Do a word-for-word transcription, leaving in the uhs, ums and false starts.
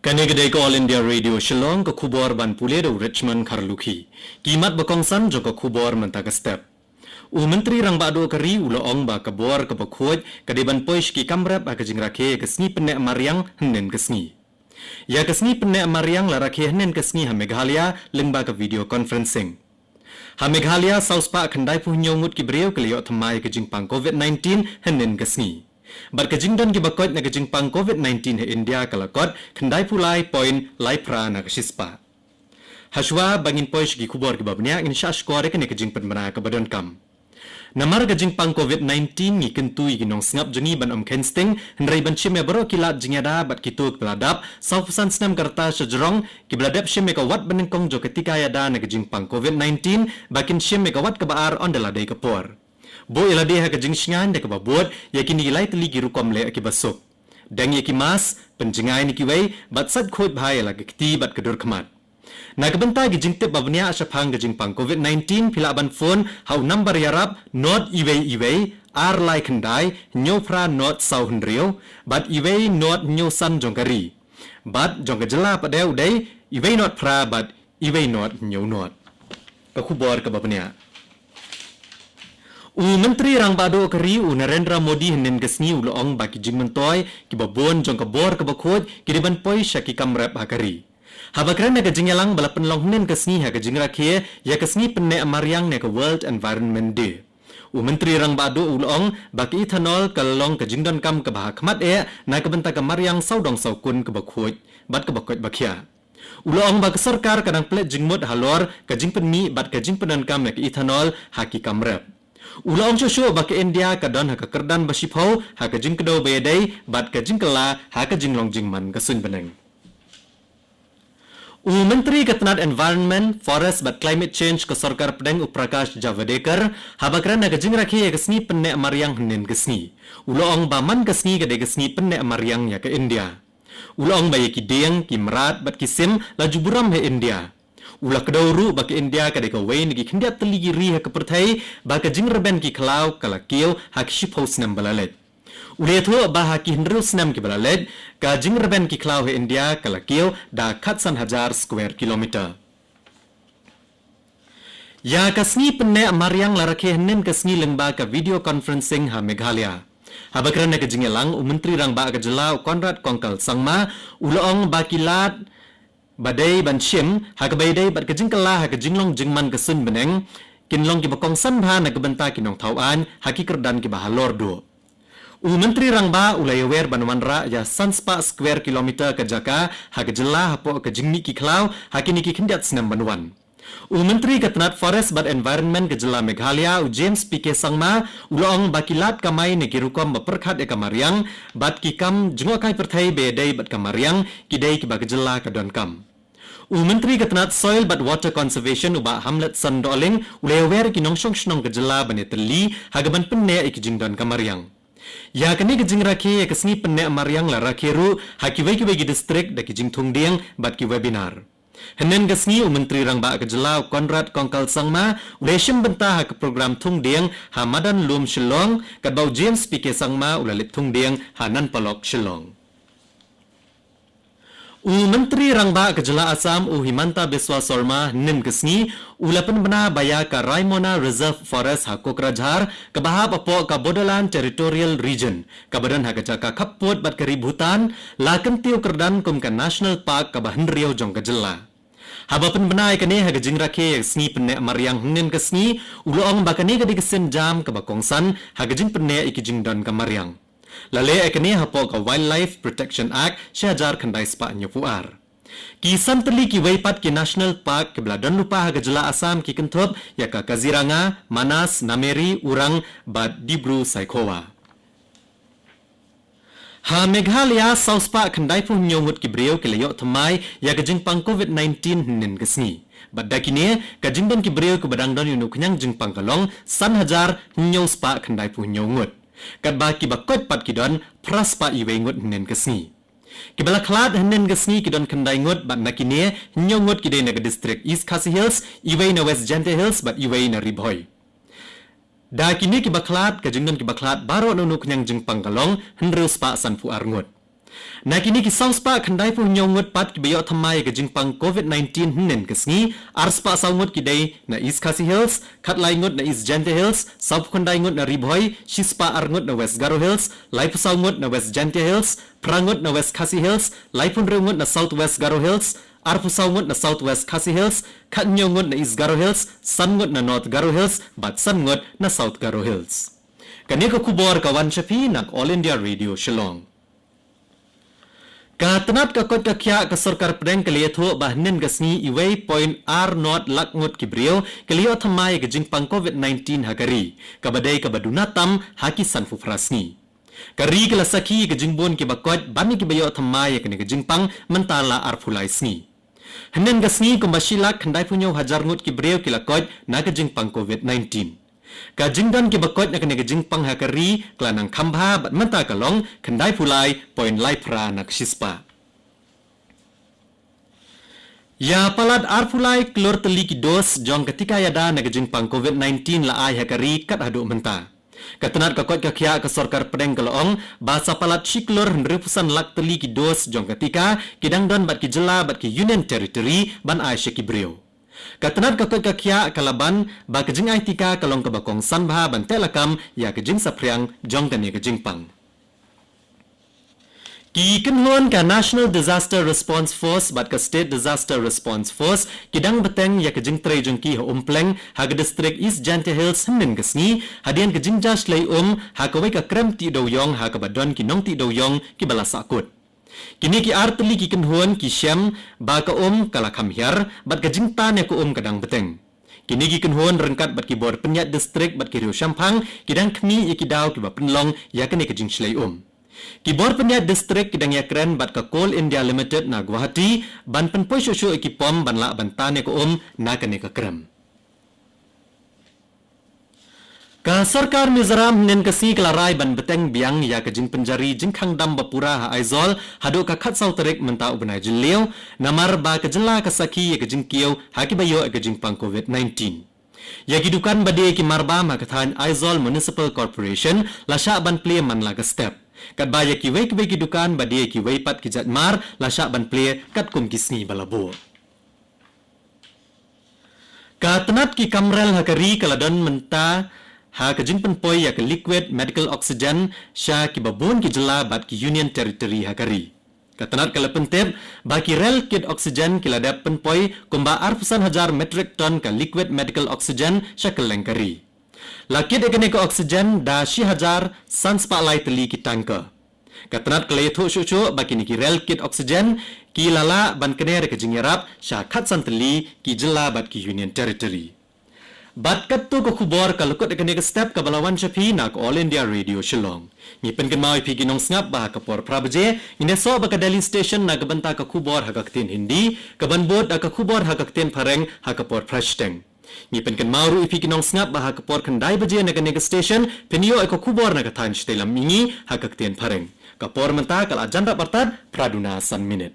Kane ka dei ka All India Radio Shillong, ka khubor ban pule da u Richmond Kharlukhi. Ki mat ba kongsan jong ka khubor mynta ka step. U Myntri Rangbah Duh ka ri u la ong ba ka bor kaba khuid ka dei ban poi sha ki kam rep ha ka jingrakhe ïa ka sngi pynneh mariang hynnin ka sngi. Ïa ka sngi pynneh mariang la rakhe hynnin ka sngi ha Meghalaya lyngba ka video conferencing. Ha Meghalaya, saw spah khyndai phew hynñiew ngut ki briew ki la ïoh thymmai ïa ka jingpang COVID nineteen hynnin ka sngi. Bad ka jingdon kiba koit na ka jingpang COVID nineteen ha India ka la kot khyndai phew lai point lai phra na ka shispah. Hashwa ba ngin poi sha ki khubor kiba bniah, ngin shah shkor ïa kane ka jingpynbna kaba donkam. Namar ka jingpang COVID nineteen ngi kyntu ïa ki nongsngap jong ngi ban ym kheiñ sting, hynrei ban shim ïa baroh ki lad jingïada bad kito kiba la dap saw phew san snem ka rta sha jrong, kiba la dep shim ïa ka wat banyngkong jong ka tika ïada na ka jingpang COVID nineteen, ba kin shim ïa ka wat kaba ar ynda la dei ka por. Buh ïa lade ha ka jingshngaiñ da kaba bud ïa kine ki lai tylli ki rukom leh kiba suk. Deng ïa ki mask, pynjngai na kiwei, bad sait khuid bha ïa la ka kti bad ka dur khmat. Na ka bynta ki jingtip ba bniah shaphang ka jingpang COVID nineteen, phi lah ban phone ha u number ïarap not iwei iwei, ar lai khyndai, hynñiew phra not saw hynriew, bad iwei not hynñiew san jong ka ri. Bad jong ka jylla pat de u dei iwei not phra bad iwei not hynñiew not. Ka khubor kaba bniah. U Myntri Rangbah Duh ka ri u Narendra Modi hynnin ka sngi u la ong ba ki jingmyntoi kiba bun jong ka bor kaba khuid ki dei ban poi sha ki kam rep ha ka ri. Haba kren ha ka jingïalang ba la pynlong hynnin ka sngi ha ka jingrakhe ïa ka sngi pynneh mariang ne ka World Environment Day, u Myntri Rangbah Duh u la ong ba ka ethanol ka la long ka jingdonkam kaba ha khmat eh na ka bynta ka mariang sawdong sawkun kaba khuid bad kaba koit ba khiah. U la ong ba ka sorkar ka dang pynleit jingmut halor ka jingpynmih bad ka jingpyndonkam ïa ka ethanol ha ki kam rep. U la ong shuh shuh ba ka India ka don ha ka kyrdan ba shiphew ha ka jingkdew ba ïadei bad ka jingkylla ha ka jinglong jingman ka suiñ bneng. U Myntri ka tnat Environment, Forest bad Climate Change ka sorkar pdeng u Prakash Javadekar, haba kren ha ka jingrakhe ïa ka sngi pynneh mariang hynnin ka sngi, u la ong ba man ka sngi ka dei ka sngi pynneh mariang ïa ka India. U la ong ba ïa ki dieng, ki mrad bad ki sim la ju burom ha India. U la kdew ruh ba ka India ka dei kawei na ki khyndiat tylli ki ri ha ka pyrthei ba ka jingrben ki khlaw ka la kiew ha ki shiphew snem ba la leit. U la ïathuh ba ha ki hynriew snem kiba la leit, ka jingrben ki khlaw ha India ka la kiew da khatsan hajar square kilometer. Ïa ka sngi pynneh mariang la rakhe hynnin ka sngi lyngba ka video conferencing ha Meghalaya. Haba kren ha ka jingïalang, u Myntri Rangbah ka jylla u Conrad Kongkal Sangma u la ong ba ki lad ba dei ban shim ha kaba ïadei bad ka jingkylla ha ka jinglong jingman ka suiñ bneng kin long kiba kongsan bha na ka bynta ki nongthaw aiñ ha ki kyrdan kiba halor duh. U Myntri Rangbah u la ïawer ban wanrah ïa san spah square kilometer ka jaka ha ka jylla hapoh ka jingmih ki khlaw ha kine ki khyndiat snem ban wan. U Myntri ka tnat Forest bad Environment ka jylla Meghalaya u James P K Sangma u la ong ba ki lad kamai ne ki rukom ba pyrkhat ïa ka mariang bad ki kam jngohkai pyrthei ba ïadei bad ka mariang ki dei kiba ka jylla ka donkam. U Myntri ka tnat Soil bad Water Conservation u Bah Hamletson Dohling u la ïawer ïa ki nongshong shnong ka jylla ban ïatylli ha kaban pynneh ïa ki jingdon ka mariang. Ïa kane ka jingrakhe ïa ka sngi pynneh mariang la rakhe ruh ha kiwei kiwei ki distrik da ki jingthung dieng bad ki webinar. Hynnin ka sngi u Myntri Rangbah ka jylla u Conrad Kongkal Sangma u la shim bynta ha ka program thung dieng ha Madan Lum Shillong, katba u James P K Sangma u la leit thung dieng ha Nan Polok Shillong. U Myntri Rangbah ka jylla Assam u Himanta Biswa Sarma hynnin ka sngi u la pynbna ba ïa ka Raimona Reserve Forest ha Kokrajhar kaba hap hapoh ka Bodoland Territorial Region kaba don ha ka jaka khappud bad ka ri Bhutan la kyntiew kyrdan kum ka National Park kaba hynriew jong ka jylla. Haba pynbna ïa kane ha ka jingrakhe ïa ka sngi pynneh mariang hynnin ka sngi u la ong ba kane ka dei ka sienjam kaba kongsan ha ka jingpynneh ïa ki jingdon ka mariang. La leh ïa kane hapoh ka Wildlife Protection Act shi hajar khyndai spah hynñiew phew ar. Ki san tylli kiwei pat ki National Park kiba la don lypa ha ka jylla Assam ki kynthup ïa ka Kaziranga, Manas, Nameri, Urang bad Dibru Saikhowa. Ha Meghalaya, saw spah khyndai phew hynñiew ngut ki briew ki la ïoh thymmai ïa ka jingpang COVID nineteen hynnin ka sngi. Bad da kine, ka jingdon ki briew kiba dang don ïa une u khñiang jingpang ka long san hajar hynñiew spah khyndai phew hynñiew ngut. Katba kiba koit pat ki don phra spah iwei ngut hynnin ka sngi. Kiba la khlad hynnin ka sngi ki don khyndai ngut bad na kine, hynñiew ngut ki dei na ka distrik East Khasi Hills, iwei na West Jaintia Hills bad iwei na Ri Bhoi. Da kine kiba khlad, ka jingdon kiba khlad baroh na une u khñiang jingpang ka long hynriew spah san phew ar ngut. Na kine ki saw spah khyndai phew hynñiew ngut pat kiba ïoh thymmai ïa ka jingpang COVID nineteen hynnin ka sngi, ar spah saw ngut ki dei na East Khasi Hills, khatlai ngut na East Jaintia Hills, saw phew khyndai ngut na Ri Bhoi, shi spah ar ngut na West Garo Hills, lai phew saw ngut na West Jaintia Hills, phra ngut na West Khasi Hills, lai phew hynriew ngut na South West Garo Hills, ar phew saw ngut na South West Khasi Hills, khathynñiew ngut na East Garo Hills, san ngut na North Garo Hills, bad san ngut na South Garo Hills. Kane ka khubor ka wan sha phi na All India Radio Shillong. Ka tnat ka koit ka khiah ka sorkar pdeng ka la ïathuh ba hynnin ka sngi iwei point ar nod lak ngut ki briew ki la ïoh thymmai ïa ka jingpang COVID nineteen ha ka ri, kaba dei kaba duna tam ha ki san phew phra sngi. Ka ri ka la sakhi ïa ka jingbun kiba koit ban ïa kiba ïoh thymmai ïa kane ka jingpang mynta la ar phew lai sngi. Hynnin ka sngi kumba shi lak khyndai phew hynñiew hajar ngut ki briew ki la koit na ka jingpang COVID nineteen. Ka jingdon kiba koit na kane ka jingpang ha ka ri ka la nang kham bha bad mynta ka long khyndai phew lai point lai phra na ka shi spah. Ïa palat ar phew lai klur tylli ki dos jong ka tika ïada na ka jingpang COVID nineteen la ai ha ka ri kat haduh mynta. Ka tnat ka koit ka khiah ka sorkar pdeng ka la ong ba sa palat shi klur hynriew phew san lak tylli ki dos jong ka tika ki dang don bad ki jylla bad ki Union Territory ban ai sha ki briew. Ka tnat ka koit ka khiah ka la ban ba ka jingai tika ka long kaba kongsan bha ban teh lakam ïa ka jingsaphriang jong kane ka jingpang. Ki kynhun ka National Disaster Response Force bad ka State Disaster Response Force ki dang bteng ïa ka jingtrei jong ki ha Umpleng ha ka district East Jaintia Hills hynnin ka sngi, hadien ka jingjia shlei um ha kawei ka krem tih dewiong ha kaba don ki nongtih dewiong kiba la sahkut. Kine ki ar tylli ki kynhun ki shem ba ka um ka la kham hiar bad ka jingtan ïa ka um ka dang bteng. Kine ki kynhun ryngkat bad ki bor pynïaid district bad ki riew shemphang ki dang khmih ïa ki daw kiba pynlong ïa kane ka jingshlei um. Ki bor pynïaid district ki dang ïakren bad ka Coal India Limited na Guwahati ban pynpoi shuh shuh ïa ki pom ban lah ban tan ïa ka um na kane ka krem. Ka sorkar Mizoram hynnin ka sngi ka la rai ban bteng biang ïa ka jingpynjari jingkhang dam ba pura ha Aizawl haduh ka khatsaw tarik mynta u bnai Jylliew, namar ba ka jylla ka sakhi ïa ka jingkiew ha kiba ïoh ïa ka jingpang COVID nineteen. Ïa ki dukan ba die ki marbam ha ka thaiñ Aizawl Municipal Corporation la shah ban plie man la ka step. Katba ïa kiwei kiwei ki dukan ba die kiwei pat ki jait mar la shah ban plie katkum ki sngi ba la buh. Ka tnat ki kam rel ha ka ri ka la don mynta ha ka jingpynpoi ïa ka liquid medical oxygen sha kiba bun ki jylla bad ki Union Territory ha ka ri. Ka tnat ka la pyntip ba ki rel kit oxygen ki la dep pynpoi kumba ar phew san hajar metric ton ka liquid medical oxygen sha kylleng ka ri. La kit ïa kane ka oxygen da shi hajar san spah lai tylli ki tanker. Ka tnat ka la ïathuh shuh shuh ba kine ki rel kit oxygen ki la lah ban kner ïa ka jingïarap sha khatsan tylli ki jylla bad ki Union Territory. Bad katto ka khubor ka la kut ïa kane ka step kaba la wan sha phi na ka All India Radio Shillong. Ngi pynkynmaw ïa phi ki nongsngap ba ha ka por phra baje ngin ïasoh bad ka Delhi Station na ka bynta ka khubor ha ka ktien Hindi, kaban bud da ka khubor ha ka ktien Phareng ha ka por phra shiteng. Ngi pynkynmaw ruh ïa phi ki nongsngap ba ha ka por khyndai baje na kane ka station phin ïoh ïa ka khubor na ka thaiñ shatei lam mihngi ha ka ktien Phareng. Ka por mynta ka la jan dap artat phra duna san minit.